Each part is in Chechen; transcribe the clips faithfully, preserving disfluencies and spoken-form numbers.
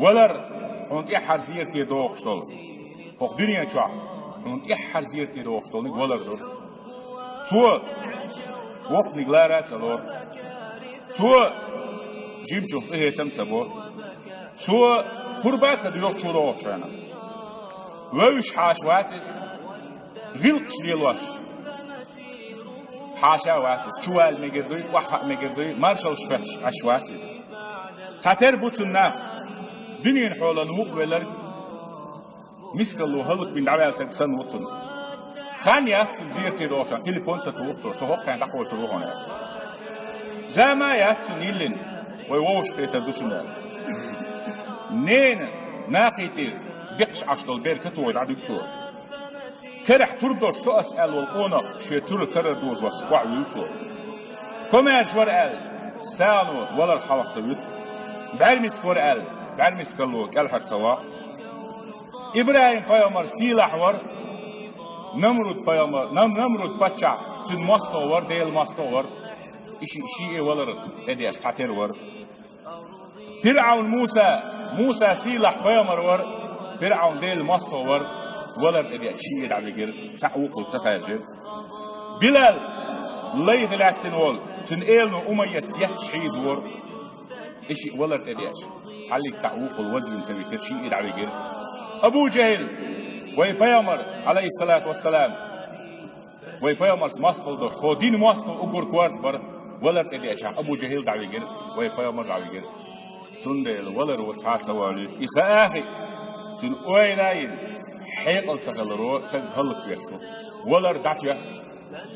Валар, хьуна тӀеххьара зерате догӀуш долу. ХӀокху дуьне чохь хьуна тӀеххьара зерате догӀуш долу валар ду. Цо воккханиг лара а ца ло. Цо жимачух къинхетам а ца бо. Цо пурба а ца доьху чу догӀучарна. Вевзаш хьаша вац иза, гӀиллакхаш лелош хьаша вац иза, чувала мегар дуй, охьахаа мегар дуй, маршаллаш хоьттуш Ӏаш вац иза. Цхьатера бу цунна нах, дуьненан хьолана вукху велларг, мискалло хӀаллакбина дӀаваьлла стаг санна ву цунна. Хан яц цунна зерате догӀучарна, телефон ца туху цо, со хӀокху хенахь дӀакхочур ву хьуна аьлла. Зама яц цунна йиллина, вай вовшахкхетар ду шуна аьлла. Ненан нахе тӀера декхаш Ӏаш долу беркат вай дӀадуьгу цо. Карахь тур долуш со ас аьлла волу къонах шен туьра карара дожош охьавуьллу цо. Комаьрша вара аьлла, сагӀано валар хьалха ца вуьту. БӀаьрмицкъ вара аьлла, бӀаьрмицкалло кӀелхьара ца ваху. ИбрахӀим-пайхамар сийлахь вара, Намруд-пайхамар, Нам-, Намруд-паччахь цуьнан мостагӀа вара, Делан мостагӀа вара. И ши, шиъ а валар тӀедеш цхьатера вара. ПирӀавн Муса, Муса сийлахь пайхамар вара, ПирӀавн Делан мостагӀа вара, валар тӀедеш шиъ а дӀавигира, цхьаъ вукхул ца хаьржира. Билал, лайх лаьттина волу, цуьнан элано Умайяс етташ хьийзавора, и шиъ валар тӀедеш, хьаллиг цхьаъ вукхул вазвина ца витира, шиъ а дӀавигира. Абу ЖахӀил, вай пайхамар, Ӏалайхиссалату вассалам, вай пайхамарс мостагӀа долуш, хӀо дина мостагӀа уггар корта бара, валар тӀедеъчахь Абу ЖахӀил дӀавигира, вай пайхамар дӀавигира. Цундела валар ву цхьа а ца валуьйту. И хаа хиъ, цуьнан ойла а йина, хьекъал ца хиларо стаг хӀаллаквеш ву. Валар дӀатоьхна,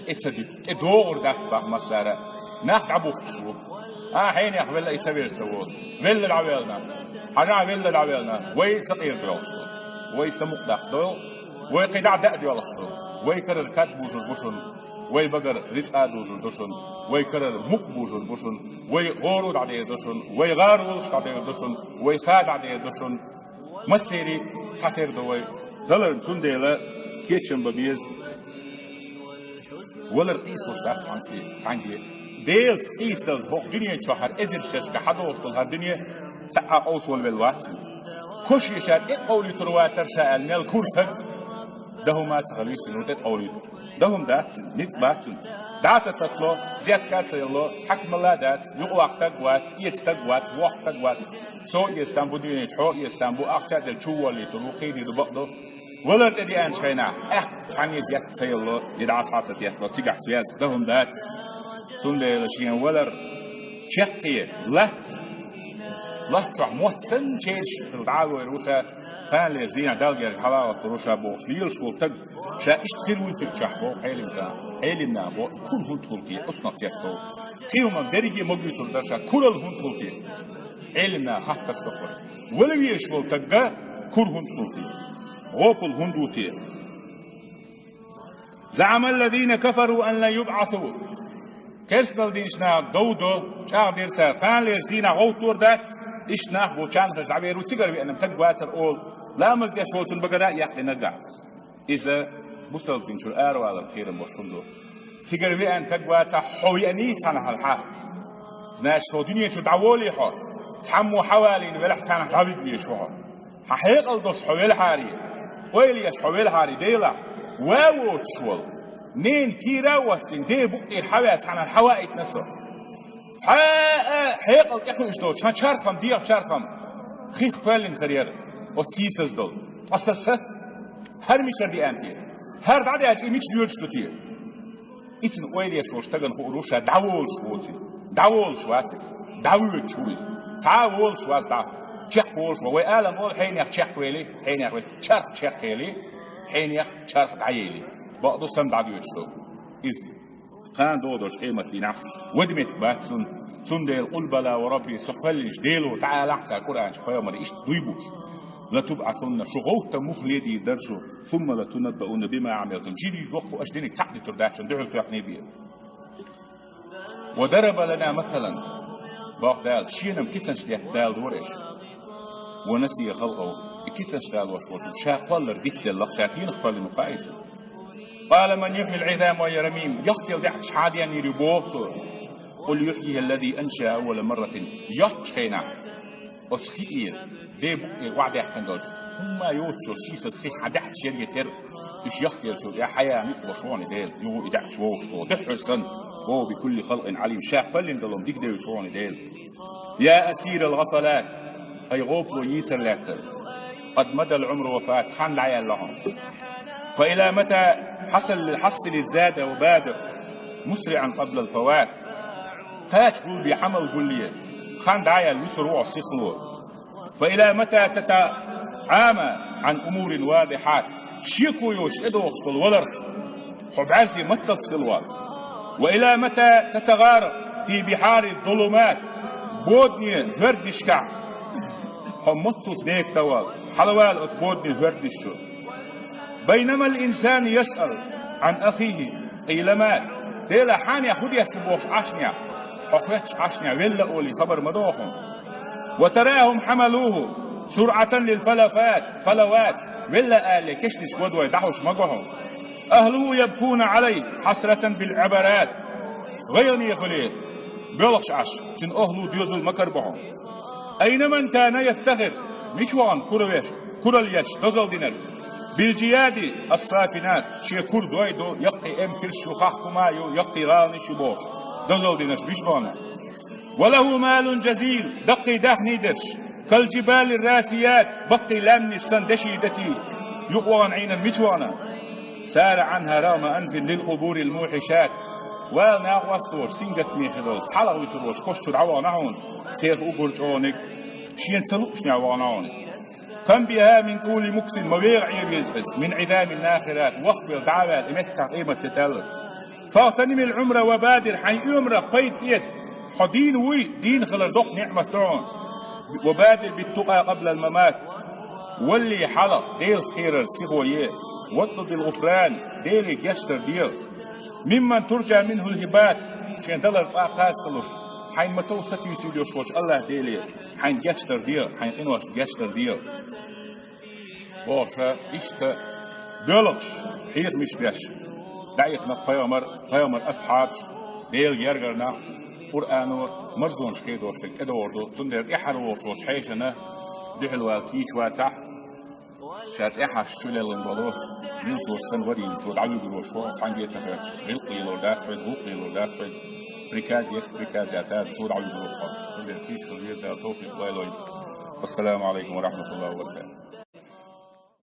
тӀе ца дуьту, тӀе догӀур дац бах массара а, нах дӀабухкуш ву. А, хьенех велла и ца веза ца волу. Велла дӀавелна. Хьажахь велла дӀавелна. Вай сакъера доьлхуш ду. Вай самукъадаккха ду. Вай кхидӀа а даа доьлхуш ду. Вай карара кад бужур бу шуна. Вай багара рицкъа а дужур ду шуна. Вай карара мукъ бужур бу шуна. Вай гӀоро дӀадер ду шуна. Вай гӀаролаш дӀадер ду шуна. Вай ха дӀадер ду шуна. Массерий цхьатера ду вай. Даларна цундела кечам бан беза. Валар къийсалуш дац цхьаьнций, цхьаьнгге. Делаца къийсадала хӀокху дуьнен чохь хӀара эзар шерашка хьадогӀуш долу хӀара дуьне цхьа а къовсавала велла вац иза. Коши ша тӀе а къовлуьйтур вацара ша аьлла мел кура стаг, дан хӀума а ца хилла висина ву тӀе а къовлуьйтур. Дан хӀума дац цуьнан, ницкъ бац цуьнан. ДӀа а ца тасало, зетка а ца ялло, хьаькамалла а дац, юкъаваккха стаг вац, эца стаг вац, воккха стаг вац. Со эца там бу дуьнен чу, хьо эца там бу, ахча а делла чу воллийтур ву, кхийдийр ду, бакъ ду. Валар тӀедеанчу хенахь, аьхка цхьанне зетта ца ялло, я дӀа схьа ца теттало, цигахь связь дан хӀума дац. Цундела шен валар чекхъе, латта, латта чохь мотт санна чедаш хилла дӀа а войр ву ша, кханалерчу дийнахь Далла герга хьалагӀаттур ву ша бохуш лелаш волу стаг, ша иштта хир вуй хиъчахь боху Ӏелимнаха. Ӏелимнаха боху, кура хӀунда хуьлу те, оцунах тетталу. Кхин хӀуманна дерриге а магуьйтур дара ша, куралла хӀунда хуьлу те? Ӏелимнаха хаттарш доккхура. Вала везаш волу стагга кура хӀунда хуьлу те? ГӀопал хӀунда ву те? زعم الذين كفروا أن لن يبعثوا. Керстаналла динчу наха дов до, чӀагӀдира цара, кханалерчу дийнахь гӀовттор дац, иштта нах бу чанхаш дӀавер ву, цигара веана стаг вацара олу, ламаз деш волчун багара а яьккхина нагахь. Иза бусалба динчуьра аравалар кхерам беш хӀума ду. Цигара веана стаг вацахь, хьо веаний цхьанхьа хьа? Значит, хьо дуьнен чу дӀаволий хьо? Цхьаммо хьавалийна велахь, цхьанхьа дӀавига везаш ву хьо. Хьан хьекъал долуш хьо велахьарий, ойла еш хьо велахьарий Делахь, ва воцуш волу, ненан кийра а воссийна, ден букъ тӀера хьаваь цхьанхьа хьаваийтина со. Цхьа а хьекъал тӀекхуьуш доцуш, хьан чархам, дегӀан чархам хих кхоьллина хир яра оцу сийсаз долу. Ткъа сан са? ХӀара мичара деана те? ХӀара дӀадаьлча и мича доьдуш ду те? Иццан ойла еш волчу стагана хуур ву ша дӀаволуш воций. ДӀаволуш вац иза. ДӀавоьдуш ву иза. Цхьа а волуш вац дӀа. Чекхволуш ву. Вай алам олу хьенех чекхвели, хьенех вели. Чарх чекхели, хьенех чарх дӀаели. Бакъду, сам дӀадоьдуш ду. Иза. Кхана догӀу долчу къематдийнахь вада меттиг бац цунна. Цундела къул бала ва рабби, со кхоьллинчу Дело тӀеалахь цара Къуръан чу пайхамаре иштта дуй бу. Латубъасунна, шу гӀовттан муха ледийр дара шу, сумма латунаббаунна бима Ӏамилтум. Жиний доккху аша диниг цхьаъ дитур дац шуна, дуьхьал тоьхний бе. Ва дараба лана масалан, боху Дала, шена-м кицанаш детта Дала дора аша. Ва насия халкъаху, и кицанаш далош волчу ша кхоллар дицделлах, ша кхоьллина хаийта. Къала ман юхьйил Ӏизама ва хия рамим, йохкъелла деӀ хьан денйийр ю боху цо. Къул юхьйиха аллази аншаа аввала марратин, йоцчу хенахь Оцу хи тӀера, ден букъ тӀера охьадаьккхина долчу хӀумма йоцуш йолу сийсаз хи хьан даьхьа шерге тера, уьш яхкелчул тӀаьхьа хьаяна ницкъ бо шуна Дела, юха и даьхьаш вогӀуш тхо, дуьххьара санна, вову бикулли халкъин Ӏалим, ша кхоьллина долу дика девзаш ву хьуна Дела. Я асирал гӀафалат, хӀай гӀопало йийсар лаьцна. Къад мадал Ӏумру ва фат, хан дӀаяьлла хьуна. Фа ила мата хьасал-, хьассили зада ва бадир, мусриӀан къаблал фават. Кхача гулбе, Ӏамал гулле, хан дӀаяьлла вуьсур ву хьо сихло. Фа ила мата татаӀама Ӏан умурин вадихьат. Шеко йоцуш тӀедогӀуш долу валарх хьо бӀаьрзе мацалц хила ван. Ва ила мата татагӀаракъ фи бихьари зулумат. Бодане хӀоьрдишкахь хьо мацалц декъа дан ван. Хьалавала оцу бодане хӀоьрдиш чу. Байнамал инсану ясъал Ӏан ахихи къийла мат. Дела, хьанех хӀун деш ву бохуш Ӏашнех, хьо хоьттуш Ӏашнех, велла олий хабар ма догӀу хьуна. Ва тарахум хьамалуху суръатан лил фалафат, фалават. Велла алале кешнаш гӀодой дӀахьуш ма го хьуна. Ахлуху ябкуна Ӏалай хьасратан бил Ӏабарат. ГӀайгӀане хуьлий, боьлхуш Ӏаш, цуьнан охьалу доьзал ма карабо хьуна. Айна ман кана яфтахир, мича вахана кура веш, куралла еш, дозалла динарг. Бил джияди ас-сафинат, шен кура дой ду, яккхий эмпирш ю, хахкума ю, яккхий гӀаланаш ю бохуш, дозалла динарш мича бахана. Ва лаху малун джазир, даккхий даьхний дерш, кал джибали расият, баккхий лаьмнаш санна деши дати, юкъа вахана Ӏийна мича вахана. Сара Ӏанха рагӀма анфин лил къубурил мухьишат. Вала накъост волуш, сингаттаме хир волу, хьалха вуьсур волуш, кошчу дӀавахана хьуна, церан уггар чӀогӀаниг, шена ца луушехь вахана хьуна. Кам биха мин тӀули муксин, ма вегӀа Ӏен веза иза, мин Ӏизамин нахират, вахвелла дӀа а ваьлла, и меттахь къемат де таллалц. Фагътанимил Ӏумра ва бадир, хьайн оьмарах пайда эца, хьо дийна вуй, дийна хилар доккха ниӀмат ду хьуна. Ва бадир биттукъа къаблал мамат, валле хьалха Делах кхерар сихо е, ватлубил гӀуфран, Деле гечдар де. Мимман турджа минхул хӀибат, шен далар цкъа а кхача ца луш, хьайна ма-тов сатуьйсийла йолуш волчу АллахӀ Деле хьайна гечдар де, хьайн къиношна гечдар де. Бохуша, иштта боьлхуш, хьехамаш беш дӀаихна пайхамар, пайхамар асхьабаш, Делан гергара нах, Къуръано марзонаш кхедош дерг тӀедогӀур ду, цундела тӀаьхьара вогӀуш волчу хьешана дуьхьал вала тийша вацахь, ша цӀехьаш чулеллан долу, муьлххачу санна варийна цо дӀавуьгур волуш ву, цхьаьнгге а ца хьоьжуш, гӀиллакх лелор дац хьоьга, гӀуллакх лелор дац хьоьга, приказ есть, приказ яц, цара цо дӀавуьгур волуш ву. Цундела тийша хила веза Дала, тавфикъ лойла вайна. Вассаламу алейкум ва рахматуллахи ва баракатух.